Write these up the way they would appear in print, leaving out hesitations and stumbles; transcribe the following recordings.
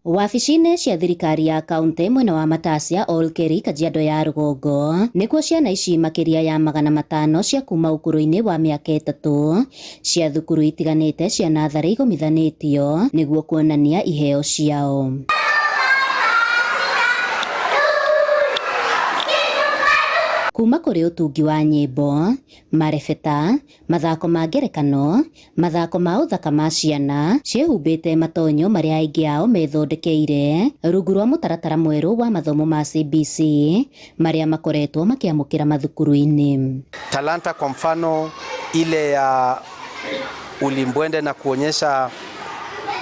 Wabici-inĩ cia thirikari ya kaunti mwena wa Matasia, Olkeri, Kajiado ya rũgongo nĩkuo ciana ici makĩria ya 500 cia kuma ũkũrũ-inĩ wa mĩaka 3 cia thukuru itiganĩte cia natharĩ igomithanĩtio nĩguo kuonania iheo ciao. Kuma kũrĩ ũtungi wa nyĩmbo, marebeta, mathako ma ngerekano, mathako ma ũthaka ma ciana ciĩhumbĩte matonyo marĩa aingĩ ao methondekeire rungu rwa mũtaratara mwerũ wa mathomo ma CBC marĩa makoretwo makĩamũkĩra mathukuru-inĩ. Talanta kwa mfano ile ya ulimbwende na kuonyesha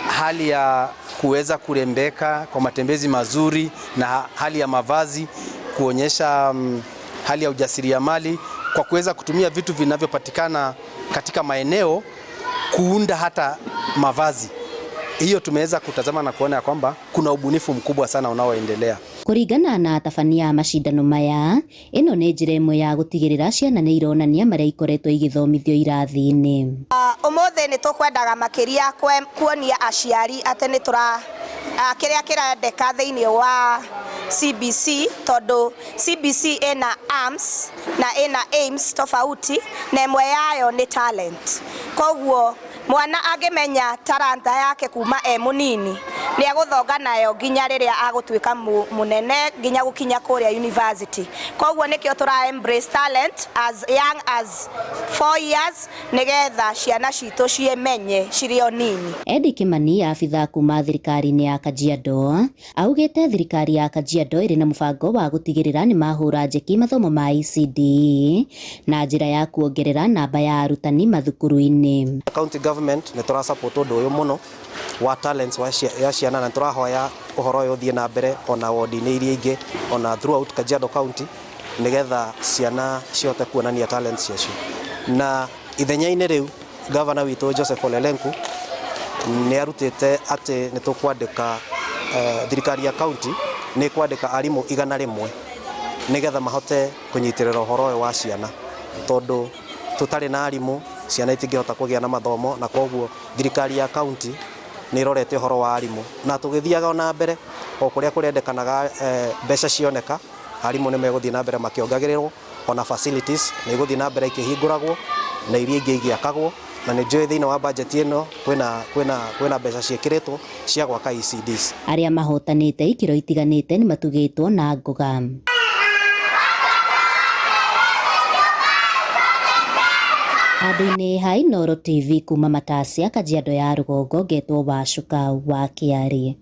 hali ya kuweza kurembeka kwa matembezi mazuri na hali ya mavazi, kuonyesha hali ya ujasiriamali kwa kuweza kutumia vitu vinavyopatikana katika maeneo kuunda hata mavazi. Hiyo tumeweza kutazama na kuona ya kwamba kuna ubunifu mkubwa sana unaoendelea. Kũringana na atabania a macindano maya, ĩno nĩ njĩra ĩmwe ya gũtigĩrĩra ciana nĩ ironania marĩa ikoretwo igĩthomithio irathi-inĩ. Ũmũthĩ nĩ tũkwendaga makĩria kuonia aciari atĩ nĩ tũra kĩrĩa kĩrendeka thĩinĩ wa CBC, tondũ CBC ĩna arms na ĩna aims tofauti na ĩmwe yayo nĩ talent. Koguo mwana angĩmenya taranta yake kuma e mũnini nĩ egũthonga nayo nginya rĩrĩa agũtuĩka mũnene nginya gũkinya kũrĩa university. Koguo nĩkĩo tũra embrace talent as young as 4 years nĩgetha ciana citũ ciĩmenye cirĩ o nini. Eddie Kimani, abithaa kuma thirikari-inĩ ya Kajiado, augĩte thirikari ya Kajiado ĩrĩ na mũbango wa gũtigĩrĩra nĩ mahũra njeki mathomo ma ECD na njĩra ya kuongerera namba ya arutani mathukuru-inĩ. County government nĩ tũra support ũndũ ũyũ mũno wa talents wa ya ciana na tũrahoya ũhoro ũyũ ũthiĩ na mbere ona ward-inĩ iria ingĩ ona throughout Kajiado County nĩgetha ciana cihote kuonania talents ciacio. Na ithenya-inĩ rĩu gavana witũ Joseph Ole Lenku nĩ arutĩte atĩ nĩ tũkwandĩka thirikari ya county nĩ kwandĩka arimũ 100 nĩgetha mahote kũnyitĩrĩra ũhoro ũyũ wa ciana, tondũ tũtarĩ na arimũ ciana itingĩhota kũgĩa na mathomo, na koguo thirikari ya county nĩ ĩrorete ũhoro wa arimũ, na tũgĩthiaga ona mbere o kũrĩa kũrendekanaga mbeca cioneka arimũ nĩ megũthiĩ na mbere makĩongagĩrĩrwo, ona facilities nĩ igũthiĩ na mbere ikĩhingũragwo na iria ingĩ igĩakagwo, na nĩ njũĩ thĩinĩ wa budget ĩno kwĩna mbeca ciĩkĩrĩtwo cia gwaka ECDs. Arĩa mahotanĩte ikĩro itiganĩte nĩ matugĩtwo na ngoga. Handũ-inĩ ha Inooro TV kuma Matasia, Kajiado ya rũgongo, ngetwo Wacuka wa Kĩarĩ.